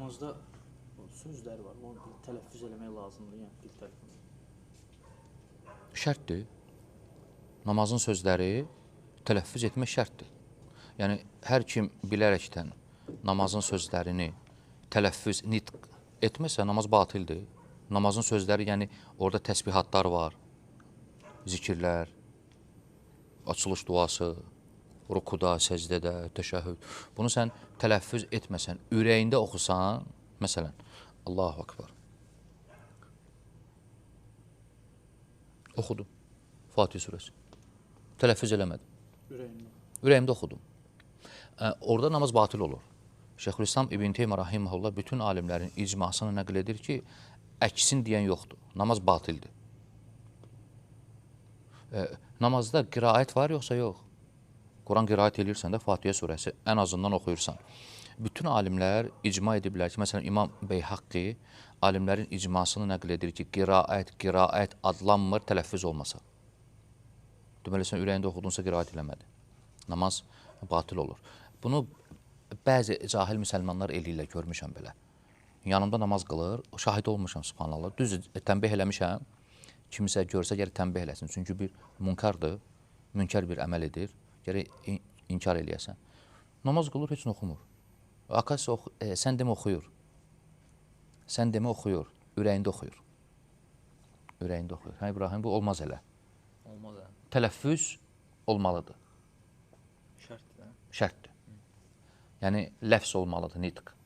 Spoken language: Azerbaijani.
Namazda sözlər var, onu tələffüz eləmək lazımdır, yəni dil tərəfindən. Şərtdir. Namazın sözləri tələffüz etmək şərtdir. Yəni, hər kim bilərəkdən namazın sözlərini tələffüz, nitq etməsə, namaz batildir. Namazın sözləri, yəni orada təsbihatlar var, zikirlər, açılış duası, rukuda, səcdədə, təşəhhüd. Bunu sən tələffüz etməsən, ürəyində oxusan, məsələn, Allahu Akbar. Oxudum. Fatih surəsi. Tələffüz eləmədim. Ürəyimdə. Ürəyimdə oxudum. Orada namaz batil olur. Şeyxülislam İbn Teymiyyə rahimehullah bütün alimlərin icmasını nəql edir ki, əksin deyən yoxdur. Namaz batildir. Namazda qiraət var yoxsa yox? Quran qiraət eləyirsən də Fatihə surəsi ən azından oxuyursan. Bütün alimlər icma ediblər ki, məsələn İmam Beyhaqqi alimlərin icmasını nəql edir ki, qiraət, qiraət adlanmır tələffüz olmasa. Deməli, sən ürəyində oxudunsa qiraət eləmədi. Namaz batil olur. Bunu bəzi cahil müsəlmanlar eləyirlər, görmüşəm belə. Yanımda namaz qılır, şahid olmuşam, subhanallah. Düzdür, tənbih eləmişəm. Kimsə görsə, gərək tənbih eləsin. Çünki bir münkardır, münkər bir əməl edir. Gərək inkar eləyəsən. Namaz qılır, heç nə oxumur. Akası, sən demə oxuyur. Sən demə oxuyur, ürəyində oxuyur. Ürəyində oxuyur. Hə, İbrahim, bu olmaz elə. Olmaz elə. Tələffüz olmalıdır. Şərtdir. Şərtdir. Yəni, ləfz olmalıdır, nitq.